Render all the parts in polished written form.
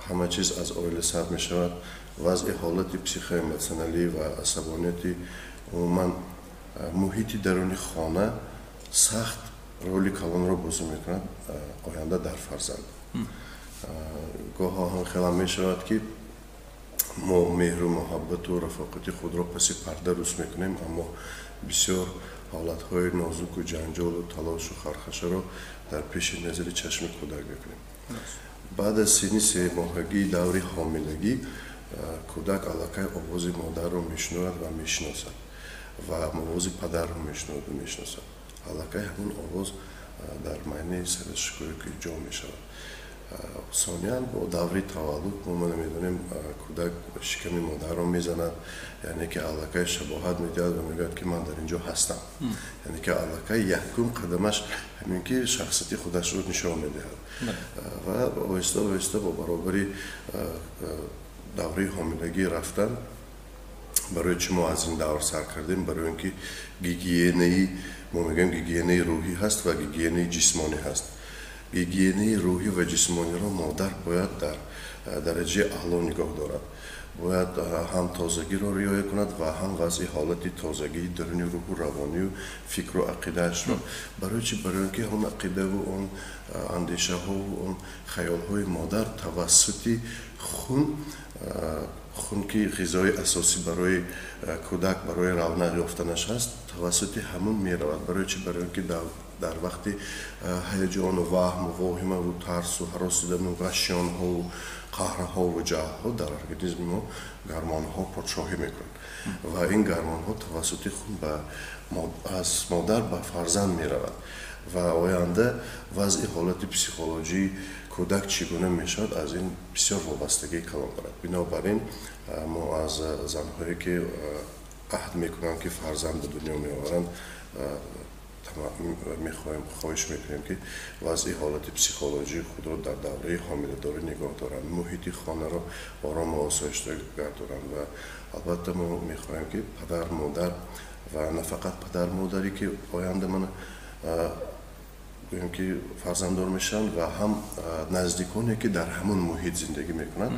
Ҳама чиз аз оила сар мешавад. Вазъи ҳолати психоэмотсионалӣ ва асабонияти, умуман муҳити даруни хона сахт роли калонро бозӣ мекунад оянда дар фарзанд. Гоҳо ҳам хелам мешавад, ки мо меҳру муҳаббату рафоқати худро паси парда рӯст мекунем, аммо бисёр ҳолатҳои нозуку ҷанҷолу талошу хархашаро дар пеши назари чашми кӯдак мекунем. Баъд аз синни 3-моҳагии даври ҳомилагӣ кӯдак аллакай овози модарро мешунавад ва мешиносад ва овози падарро мешунаваду мешиносад. Аллакай ҳамун овоз дар майнаи сараш ки ҷо мешавад. Сониян, бо даври таваллуд мо намедонем, кӯдак шиками модарро мезанад, яъне ки аллакай шабоҳат медиҳад ва мегӯяд, ки ман дар ин ҷо ҳастам. Яъне ки аллакай якум қадамаш ҳамин ки шахсияти худашро нишон медиҳад. Ва оҳиста оҳиста бо баробари давраи ҳомилагӣ рафтан. Барои чӣ мо аз ин давр сар кардем? Барои он ки гигиенаи, мо мегӯем, гигиенаи рӯҳӣ ҳаст ва гигиенаи ҷисмонӣ ҳаст. Гигиенаи рӯҳӣ ва ҷисмониро модар бояд дар дараҷаи аъло нигоҳ дорад. Бояд ҳам тозагиро риоя кунад ва ҳам вазъи ҳолати тозагии даруни рӯҳу равонию фикру ақидаашро. Барои чӣ? Барои он ки он ақидаву он андешаҳову он хаёлҳои модар тавассути хун, хун ки ғизои асосӣ барои кӯдак, барои равнақ ёфтанаш ҳаст, тавассути ҳамун меравад. Барои чӣ? Барои он ки дар вақти ҳаяҷону ваҳму воҳимаву тарсу ҳаросидану ғашёнҳову қаҳрҳову ҷаҳлҳо дар организми мо гармонҳо подшоҳӣ мекунанд ва ин гармонҳо тавассути хун аз модар ба фарзанд меравад. Ва оянда вазъи ҳолати психологии кӯдак чӣ гуна мешавад, аз ин бисёр вобастагии калон дорад. Бинобар ин мо аз занҳое ки аҳд мекунанд, ки фарзанд ба дунё меоваранд, мехоҳем, хоҳиш мекунем, ки вазъи ҳолати психологии худро дар давраи ҳомиладорӣ нигоҳ доранд, муҳити хонаро орому осоишта гардонанд. Ва албатта мо мехоҳем, ки падар, модар ва на фақат падар модаре ки оянда мана гӯем ки фарзанддор мешаванд ва ҳам наздиконе ки дар ҳамон муҳит зиндагӣ мекунанд,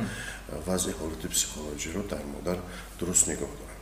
вазъи ҳолати психологиро дар модар дуруст нигоҳ доранд.